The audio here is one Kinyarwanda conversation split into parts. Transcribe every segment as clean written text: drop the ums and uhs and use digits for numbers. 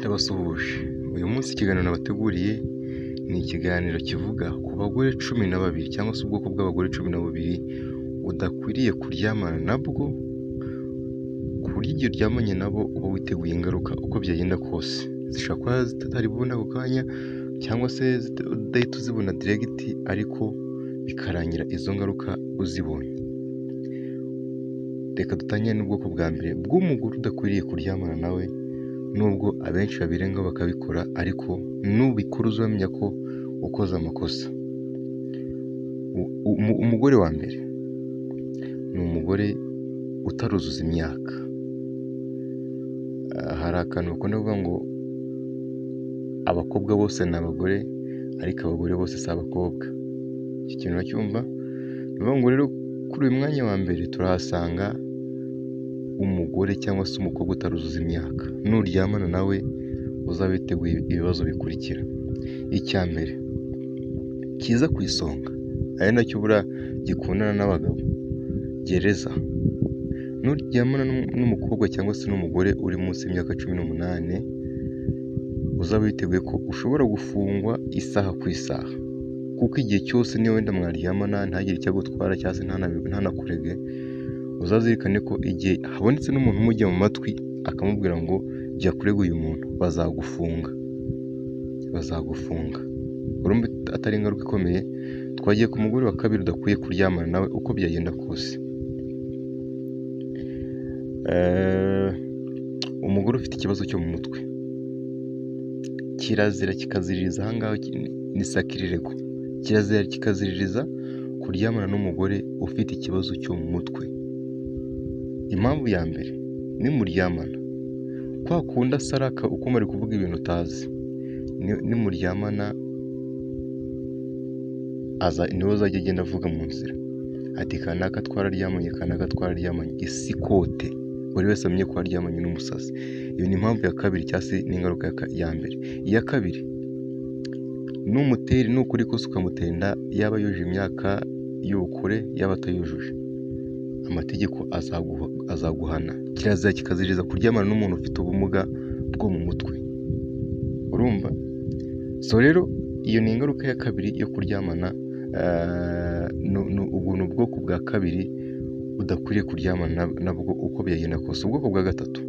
Ndabasuhuje, uyu munsi ikiganiro nabateguriye ni ikiganiro kivuga ku bagore 12 cyangwa se ubwoko bw'abagore 12 udakwiriye kuryamana nabwo, ku buryo igihe uryamanye nabo uba witeguye ingaruka uko byagenda kose, zishobora kuba zitari bubone ako kanya cyangwa se udahita uzibona direct ariko bikarangira izo ngaruka uzibonye. Reka dutangire n'ubwoko bwa mbere bw'umugore udakwiriye kuryamana nawe, nubwo abenshi babirengaho bakabikora ariko nubikora uzamenya ko ukoze amakosa. Umugore wa mbere ni umugore utaruzuza imyaka. Hari akantu bakunda kuvuga ngo abakobwa bose ni abagore ariko abagore bose si abakobwa. Iki kintu uracyumva? Ni ukuvuga ngo rero kuri uyu mwanya wa mbere turahasanga umugore cyangwa se umukobwa utaruzuza imyaka. Nuryamana nawe uzabe witeguye ibibazo bikurikira. Icya mbere kiza ku isonga ari nacyo buriya gikundana n'abagabo, gereza. Nuryamana n'umukobwa cyangwa se n'umugore uri munsi y'imyaka 18, uzabe witeguye ko ushobora gufungwa isaha ku isaha, kuko igihe cyose niyo wenda mwaryamana ntagire icyo agutwara cyangwa se ntanakurege, uzazirikane ko igihe habonetse n'umuntu umujya mu matwi akamubwira ngo jya kurega uyu muntu, bazagufunga, bazagufunga. Urumva atari ingaruka ikomeye? Twagiye ku mugore wa kabiri udakwiye kuryamana nawe uko byagenda kose. Umugore ufite ikibazo cyo mu mutwe, kirazira kikaziririza aha ngaha ni sakirirego, kirazira kikaziririza kuryamana n'umugore ufite ikibazo cyo mu mutwe. Impamvu ya mbere, nimuryamana kwa kundi asaraka uko muri kuvuga ibintu utazi, nimuryamana niwe uzajya agenda avuga mu nzira ati kanaka twararyamanye, kanaka twararyamanye, isi ikote, buri wese amenye ko waryamanye n'umusazi. Iyo ni impamvu ya kabiri cyangwa se n'ingaruka ya mbere. Iya kabiri, numutera nukora ikosa ukamutera inda, yaba yujuje imyaka y'ubukure yaba atayujuje, amategeko azaguhana. Kirazira kikaziririza kuryamana n'umuntu ufite ubumuga bwo mu mutwe, urumva? So rero iyo ni ingaruka ya kabiri yo kuryamana, ubwo ni ubwoko bwa kabiri udakwiriye kuryamana nabwo uko byagenda kose. Ubwoko bwa gatatu,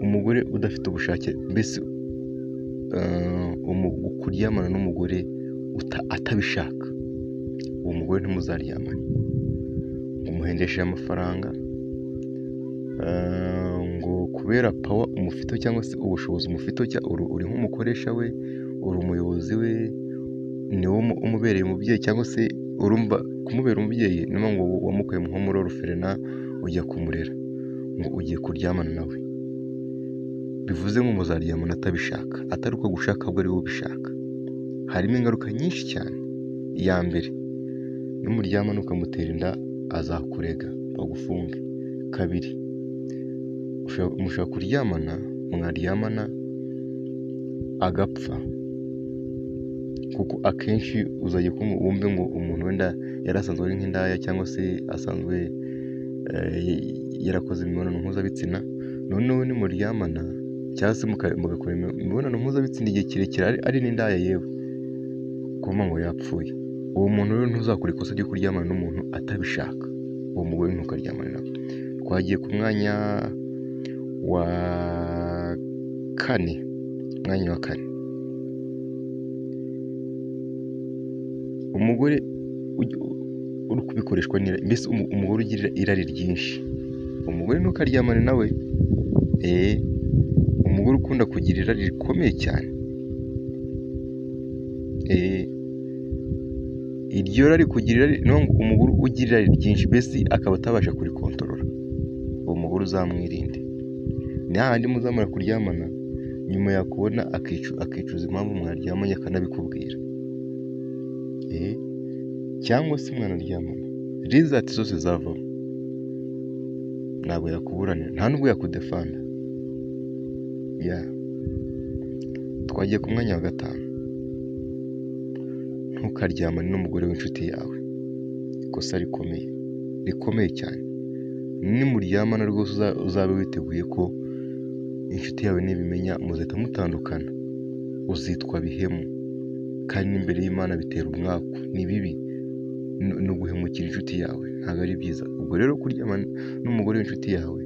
umugore udafite ubushake, mbese kuryamana n'umugore atabishaka, uwo mugore ntimuzaryamane, umuhendesheje amafaranga ngo kubera power umufiteho cyangwa se ubushobozi umufiteho, uri nk'umukoresha we, uri umuyobozi we, ni wowe umubereye umubyeyi cyangwa se urumva kumubera umubyeyi ni ngo wamukuye nko muri oruferina ujya kumurera, ngo ugiye kuryamana nawe, bivuze ngo muzaryamana atabishaka, atari uko agushaka ahubwo ari wowe ubishaka. Harimo ingaruka nyinshi cyane. Iya mbere, nimuryamana ukamutera inda azakurega bagufunge. Kabiri, mushobora kuryamana, mwaryamana agapfa, kuko akenshi uzajya wumve ngo umuntu wenda yari asanzwe ari nk'indaya cyangwa se asanzwe yarakoze imibonano mpuzabitsina, noneho nimuryamana cyangwa se mugakora imibonano mpuzabitsina igihe kirekire ari n'indaya yewe, ukuvuga ngo yapfuye. Uwo muntu rero ntuzakore ikosa ryo kuryamana n'umuntu atabishaka, uwo mugore ntukaryamane nawe. Twagiye ku mwanya wa kane, umwanya wa kane, umugore uri kubikoreshwa n'irari, mbese umugore ugira irari ryinshi, umugore ntukaryamane nawe. Umugore ukunda kugira irari rikomeye cyane, iryo rari kugira irari, umugore ugira irari ryinshi mbese akaba atabasha kurikontorora, uwo mugore uzamwirinde. Ni hahandi muzamara kuryamana, nyuma yakubona akicuza impamvu mwaryamanye akanabikubwira, cyangwa se mwanaryamana rizati zose zavamo ntabwo yakuburanira, nta nubwo yakudefanda. Twagiye ku mwanya wa gatanu, ntukaryamane n'umugore w'inshuti yawe, ikosa rikomeye, rikomeye cyane. Nimuryamana rwose uzabe witeguye ko inshuti yawe nibimenya muzahita mutandukana, uzitwa bihemu, kandi n'imbere y'Imana bitera umwaku, ni bibi, ni uguhemukira inshuti yawe, ntabwo ari byiza. Ubwo rero kuryamana n'umugore w'inshuti yawe,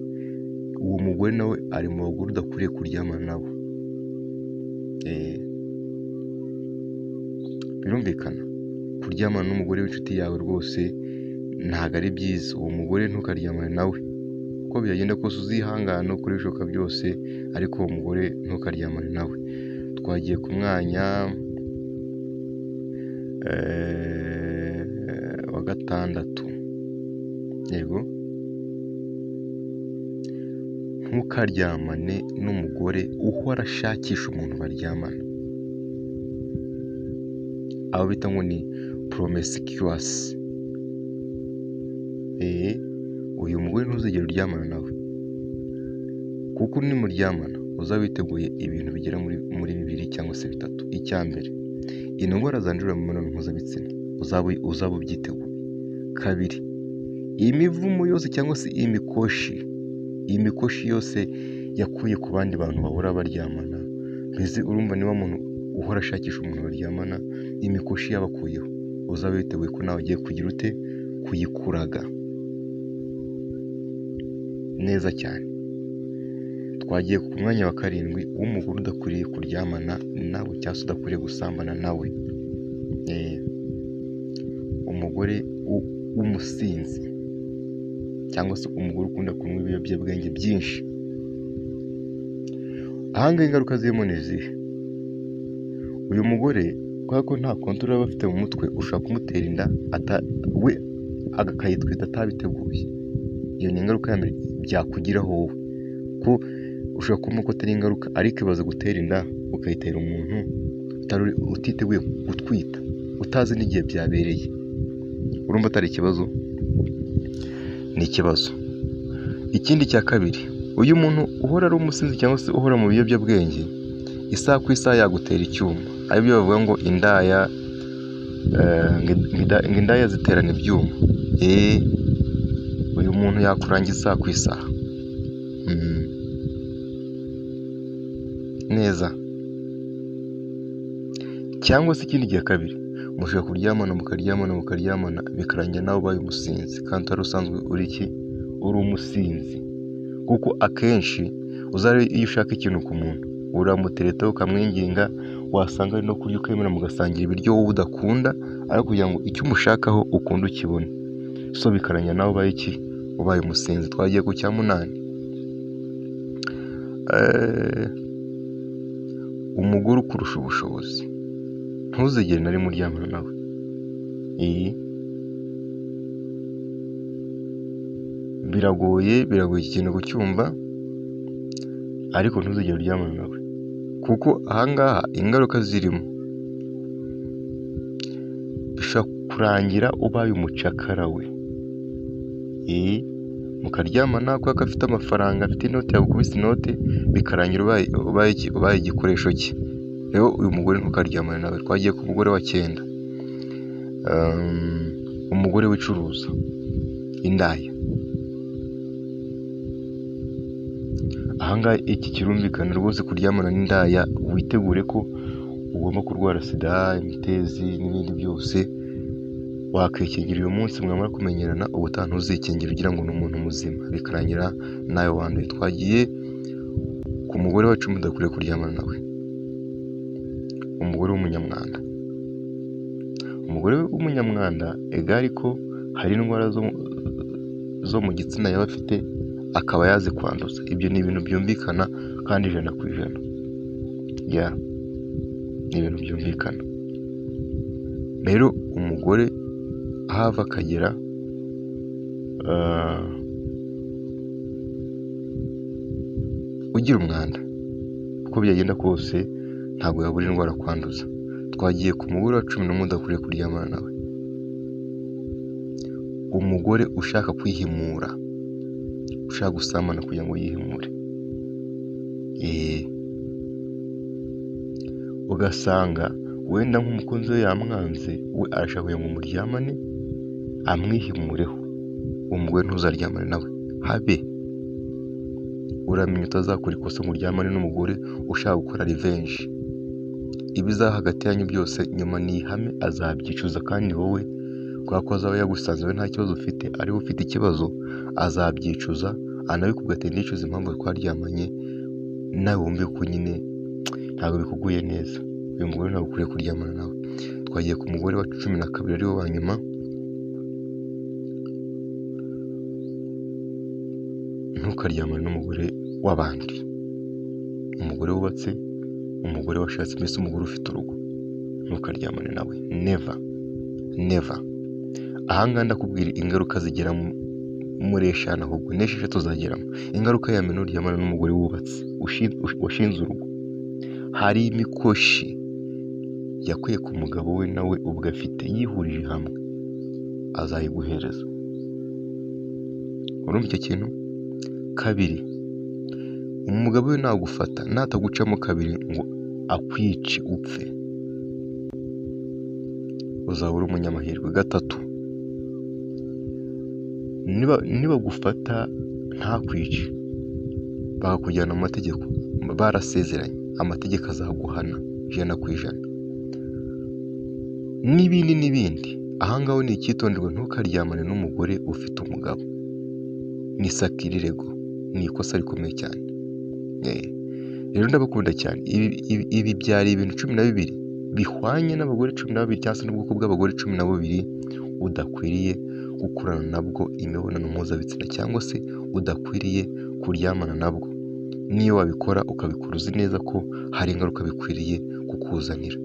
uwo mugore nawe ari mu bagore udakwiriye kuryamana nabo. Birumvikana, kuryamana n'umugore w'inshuti yawe rwose ntabwo ari byiza, uwo mugore ntukaryamane nawe, uko byagenda kose uzihangane ukore ibishoboka byose, ariko uwo mugore ntukaryamane nawe. Twagiye ku mwanya wa gatandatu, yego, ntukaryamane n'umugore uhora ashakisha umuntu baryamana, abo bita ngo ni promiscuous. Uyu mugore ntuzigere uryamana nawe, kuko nimuryamana uzaba witeguye ibintu bigera muri bibiri cyangwa se bitatu. Icya mbere, indwara zandurira mu mibonano mpuzabitsina uzaba ubyiteguye. Kabiri, imivumo yose cyangwa se imikoshi yose yakuye ku bandi bantu bahora baryamana, mbese urumva niba umuntu uhora ashakisha umuntu baryamana, imikoshi yabakuyeho, uzaba witeguye ko nawe ugiye kugira ute, kuyikuraga neza cyane. Twagiye ku mwanya wa karindwi w'umugore udakwiriye kuryamana nawe cyangwa se udakwiriye gusambana nawe, umugore w'umusinzi cyangwa se umugore ukunda kunywa ibiyobyabwenge byinshi. Aha ngaha ingaruka zirimo ni izihe? Uyu mugore kubera ko nta kontorore aba afite mu mutwe, ushobora kumutera inda we akayitwita atabiteguye. Iyo ni ingaruka ya mbere byakugiraho wowe, ko ushobora kumva ko atari ingaruka, ariko ibaze gutera inda ukayitera umuntu utiteguye gutwita, utazi n'igihe byabereye, urumva atari ikibazo? Ni ikibazo. Ikindi cya kabiri, uyu muntu uhora ari umusinzi cyangwa se uhora mu biyobyabwenge, isaha ku isaha yagutera icyuma, aribyo bavuga ngo indaya, ngo indaya ziterana ibyuma. Uyu muntu yakurangiza isaha ku isaha neza. Cyangwa se ikindi gihe kabiri, mushobora kuryamana mukaryamana mukaryamana, bikarangira nawe ubaye umusinzi, kandi utari usanzwe uri iki, uri umusinzi. Kuko akenshi uzarebe iyo ushaka ikintu ku muntu, uramutereta ukamwinginga, wasanga ari no kurya ukemera mugasangira ibiryo wowe udakunda, ariko kugira ngo icyo umushakaho ukunde ukibone. So bikarangira nawe ubaye iki, ubaye umusinzi. Twagiye ku cya munani, umugore ukurusha ubushobozi, ntuzigere na rimwe uryamana nawe. Biragoye, biragoye iki kintu kucyumva, ariko ntuzigere uryamana nawe, kuko aha ngaha ingaruka zirimo, bishobora kurangira ubaye umucakara we. Mukaryamana kubera ko afite amafaranga, afite inote, yagukubise inote, bikarangira ubaye iki, ubaye igikoresho cye. Rero uyu mugore ntukaryamane nawe. Twagiye ku mugore wa cyenda, umugore wicuruza, indaya. Aha ngaha iki kirumvikana rwose, kuryamana n'indaya witegure ko ugomba kurwara sida, imitezi n'ibindi byose. Wakikingira uyu munsi, mwamara kumenyerana ubutaha ntuzikingira ugira ngo ni umuntu muzima, bikarangira nawe wanduye. Twagiye ku mugore wa cumi udakwiriye kuryamana nawe, umugore w'umunyamwanda. Umugore w'umunyamwanda egare ko hari indwara zo mu gitsina yaba afite, akaba yazikwanduza. Ibyo ni ibintu byumvikana kandi 100%. Ni ibintu byumvikana. Rero umugore aho ava akagera, ugira umwanda, uko byagenda kose ntabwo yabura indwara kwanduza. Twagiye ku mugore wa 11 udakwiriye kuryamana nawe, umugore ushaka kwihimura, ushaka gusambana kugira ngo yihimure. Ugasanga wenda nk'umukunzi we yamwanze, we arashaka kugira ngo muryamane amwihimureho. Uwo mugore ntuzaryamane nawe, Habe uramenya utazakora ikosa ngo uryamane n'umugore ushaka gukora revenge. Ibizaba hagati yanyu byose nyuma ni ihame, azabyicuza, kandi wowe kubera ko azaba yagusanze we nta kibazo ufite, ariwe ufite ikibazo, azabyicuza anabikubwira ati ndicuza impamvu twaryamanye nawe, wumve ko nyine ntabwo bikuguye neza. Uyu mugore ntabwo ukwiriye kuryamana nawe. Twagiye ku mugore wa 12 ariwe wa nyuma. Ntukaryamane n'umugore w'abandi, umugore wubatse, umugore washatse, mbese umugore ufite urugo, ntukaryamane nawe, never never. Ahangaha ndakubwira ingaruka zigera muri 5, ahubwo n'6 zageramo. Ingaruka ya mbere, nuryamana n'umugore wubatse washinze urugo, hari imikoshi yakuye ku mugabo we nawe ubwo afite yihurije hamwe, azayiguhereza. Urumva icyo kintu? 2, umugabo we nagufata natagucamo kabiri ngo akwice upfe, uzaba uri umunyamahirwe. 3, nibagufata ntakwice bakakujyana mu mategeko, barasezeranye, amategeko azaguhana 100%. N'ibindi n'ibindi. Ahangaho ni icyitonderwa, ntukaryamane n'umugore ufite umugabo, ni sakirirego, ni ikosa rikomeye cyane. Rero ndabakunda cyane. Ibi byari ibintu 12 bihwanye n'abagore 12 cyangwa se n'ubwoko bw'abagore 12 udakwiriye gukorana nabwo imibonano mpuzabitsina, cyangwa se udakwiriye kuryamana nabwo. Niyo wabikora ukabikora uzi neza ko hari ingaruka bikwiriye kukuzanira.